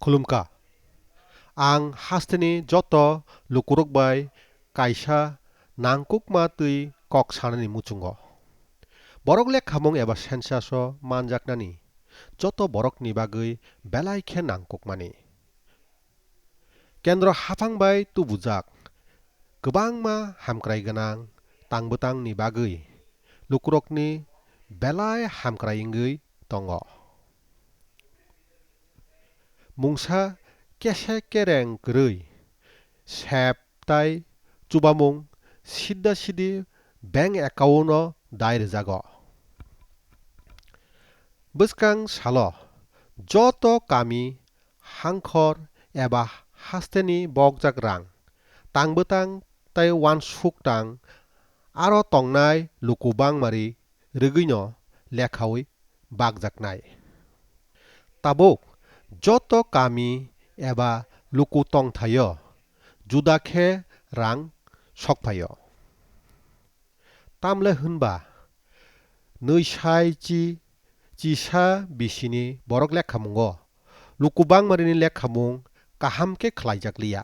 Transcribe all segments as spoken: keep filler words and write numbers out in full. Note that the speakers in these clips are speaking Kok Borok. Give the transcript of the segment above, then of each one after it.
Khulumkha. Ang hasteni joto lukurok bai kaisa nangkukma twi kok sanani muchungo. Borok lekhamung eba census-o manjaknani joto borokni bagwi belai khe nangkukmani. Kendro haphang bai tubujak kwbangma hamkrai gwnang tangbwtangni bagwi lukurokni belai hamkrai wngwi tongo. Mungsa kese kereng kwrwi sep tai chubamung sidda sidi bank account-o dai rwjago. Bwskang salo joto kami, hangkhor eba hasteni bokjak rang tangbwtang tei uansuk tang aro tongnai luku bangmari rwgwino lekhaui bakjaknai. Tabuk joto kami eba luku tongthaio juda khe rang sokphaio. Tamle hwnba nwi sai chi chisa bisini borok lekhamungo luku bangmarini lekhamung kaham khe khlaijakliya.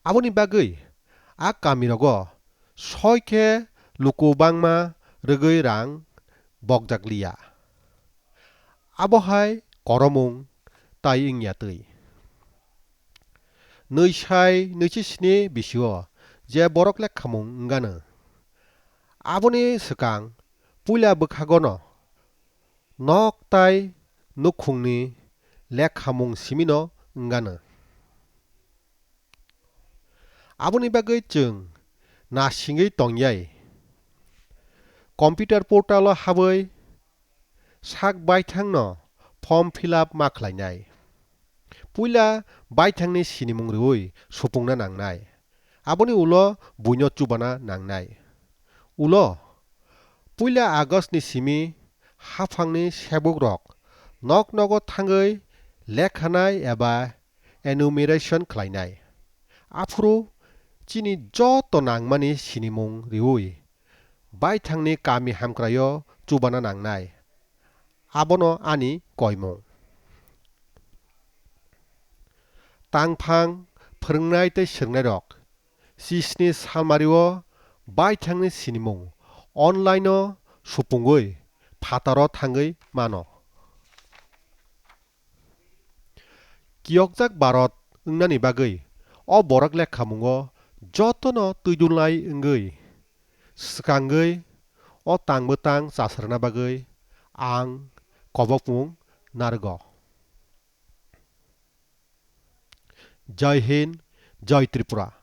Aboni bagwi a kamirogo soi khe luku bangma rwgwi rang bokjakliya. Abo hai koromung tai wngya twi. Nwi sai nwichi sni bisio je borok lekhamung wngano. Aboni swkang puila bwkhagono nok tai nukhungni lekhamung simino wngano. Aboni bagwi chwng nasingwi tongyai. Computer portal-o habwi sak baithangno form fill up ma khlainai. Puila baithangni sinimung rwui supungna nangnai. Aboni ulo buino chubana nangnai. Ulo puila August ni simi haphangni sebukrok nok nogo thangwi lekhanai eba enumeration khlainai. Aphuru chini joto nangmani sinimung riui baithangni kami hamkraio chubana nangnai. Abono ani koimung. Tangphang, phwrwngnai tei swrwngnairok chisni salmario baithangni sinimung online-o supungwi phataro thangwi mano. Kiyokjak Bharat wngnani bagwi o borok lekhamungo jotono twidulnai wngwi swkangwi o tangbo tang chasrwna bagwi ang kobokmung narwgo. Jai Hind, Jai Tripura.